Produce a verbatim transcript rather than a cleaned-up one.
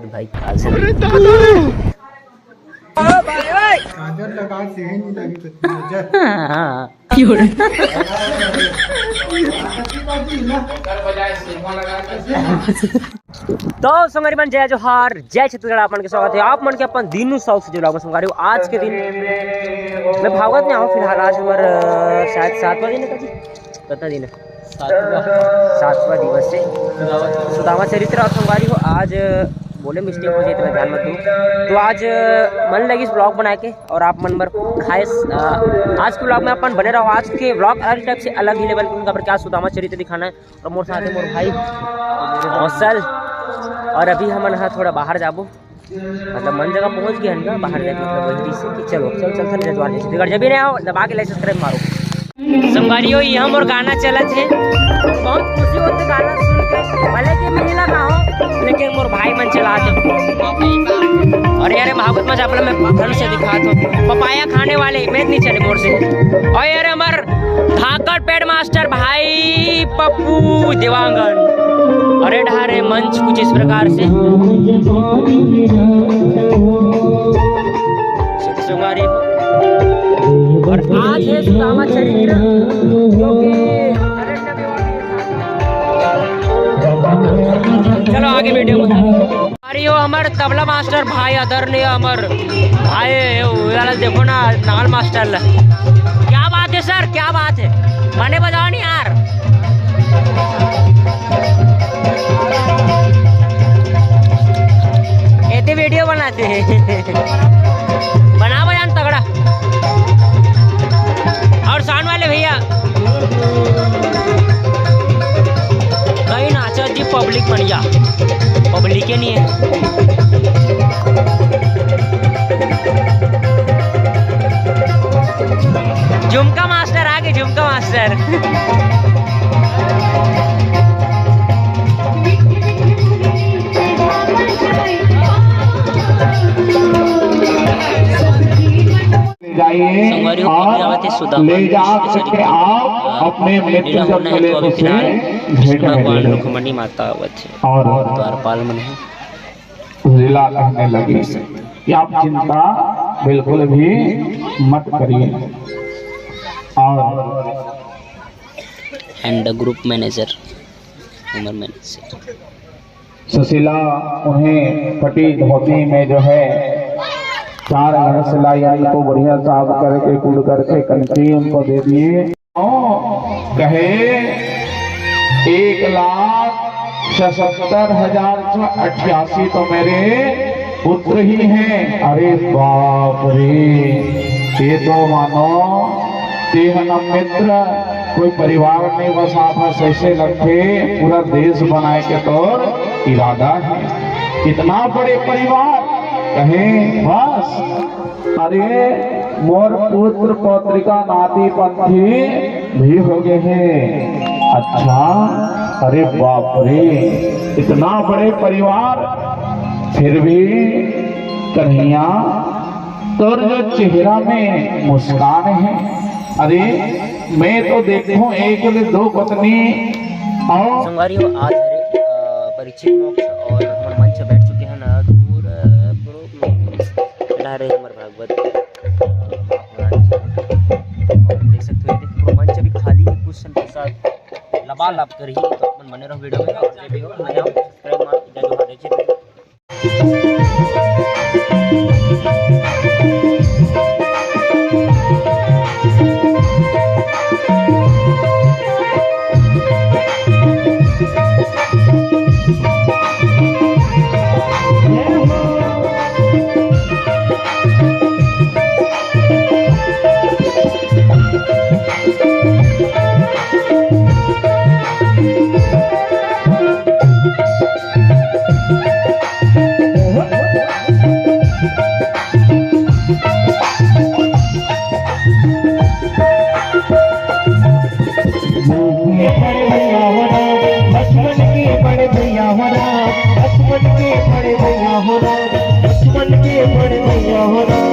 भाई, काल से काजल लगा, सेहन नहीं लगी तो नजर। तो संगवारी मन, जय जोहार, जय छत्तीसगढ़, आप मन के स्वागत है आप मन के अपन दीनू साहू से जुड़े संगवारी हो। आज के दिन मैं भागवत में आऊँ फिलहाल। आज हमार, अ, शायद सातवां दिन है जी। कितना दिन है? सातवां। सातवां दिवस है सुदामा चरित्र। और संगवारी हो, आज बोले मिस्टेक हो जाए तो मैं ध्यान मत दूँ। तो आज मन लगी इस ब्लॉग बना के और आप मन बर खाए। आज के ब्लॉग में अपन बने रहो। आज के ब्लॉग अलग टाइप से, अलग ही लेवल के, उनका पर क्या सुदामा चरित्र दिखाना है। और मोर साथ है मोर भाई मौसल। और अभी हमन ह थोड़ा बाहर जाबो, मतलब मन जगह पहुंच गए हन ना, बाहर जाके मतलब वही चीज से कि चलो, चल, चल, चल, जजवार जैसे बिगड़ जब भी नहीं आओ, दबा के लाइक सब्सक्राइब मारो। संगवारी हो, ये मोर गाना चलत है, बहुत खुशी होती गाना सुन के, भले कि मिला ना हो, लेकिन मोर भाई मन चला दो। और यार, भागवत में जापला मैं पकड़ से दिखा दो, पपाया खाने वाले मैं नहीं चले मोर से। और यार, हमार धाकड़ पैड मास्टर भाई पप्पू देवांगन। अरे ढारे मंच कुछ इस प्रकार से। और आज है सुदामा चरित्र, जो कि चलो आगे वीडियो में। अरे यो हमर तबला मास्टर भाई, आदरणीय हमर भाई, वाला देखो ना, नाल मास्टर ला। क्या बात है सर, क्या बात है, मने बजाओ नहीं यार। एते वीडियो बनाते हैं। बना बजान तगड़ा। और साउंड वाले भैया, कहीं नाचा जी पब्लिक बढ़िया, पब्लिक ही नहीं है। झुमका मास्टर आगे, झुमका मास्टर। ले जाइए और ले जा सके आप अपने मित्र जन मिले तो उसे भेंट में ले लें। रुक्मणी माता आवत है और द्वारपाल मन है। जिला कहने लगी कि आप चिंता बिल्कुल भी मत करिए। और एंड ग्रुप मैनेजर, उमर मैनेजर। सुशीला उन्हें फटी धोती में जो है चार घर से लाई, उनको बढ़िया साफ करके कूड़ करके कंठी उनको दे दिए। कहे एक लाख सतहत्तर हजार अट्ठासी तो मेरे पुत्र ही हैं। अरे बाप रे, ये तो मानो तेहन मित्र कोई परिवार नहीं, बस आपस ऐसे लगते पूरा देश बनाए के तौर इरादा है। इतना बड़े परिवार कहे बस। अरे मोर पुत्र पौत्रिका नाती पंथी भी हो गए हैं। अच्छा, अरे बाप रे, इतना बड़े परिवार, फिर भी कन्हैया तोर जो चेहरा में मुस्कान है। अरे मैं तो देखूं एक ले दो पत्नी और संगवारी हो, आज हरे, अ, परीक्षित मोक्ष और हमर मंच बैठ चुके हैं ना, दूर, अ, बड़ो में बैठा रहे हमर भागवत, अ, महाराज। और देख सकते हो, ये देखो, पूरा मंच अभी खाली है, कुछ क्षण के साथ लबालब करही, तो अपन बने रहो वीडियो में। और जो भी हो, नया हो, सब्सक्राइब मार, जय जोहार, जय छत्तीसगढ़। तोहरा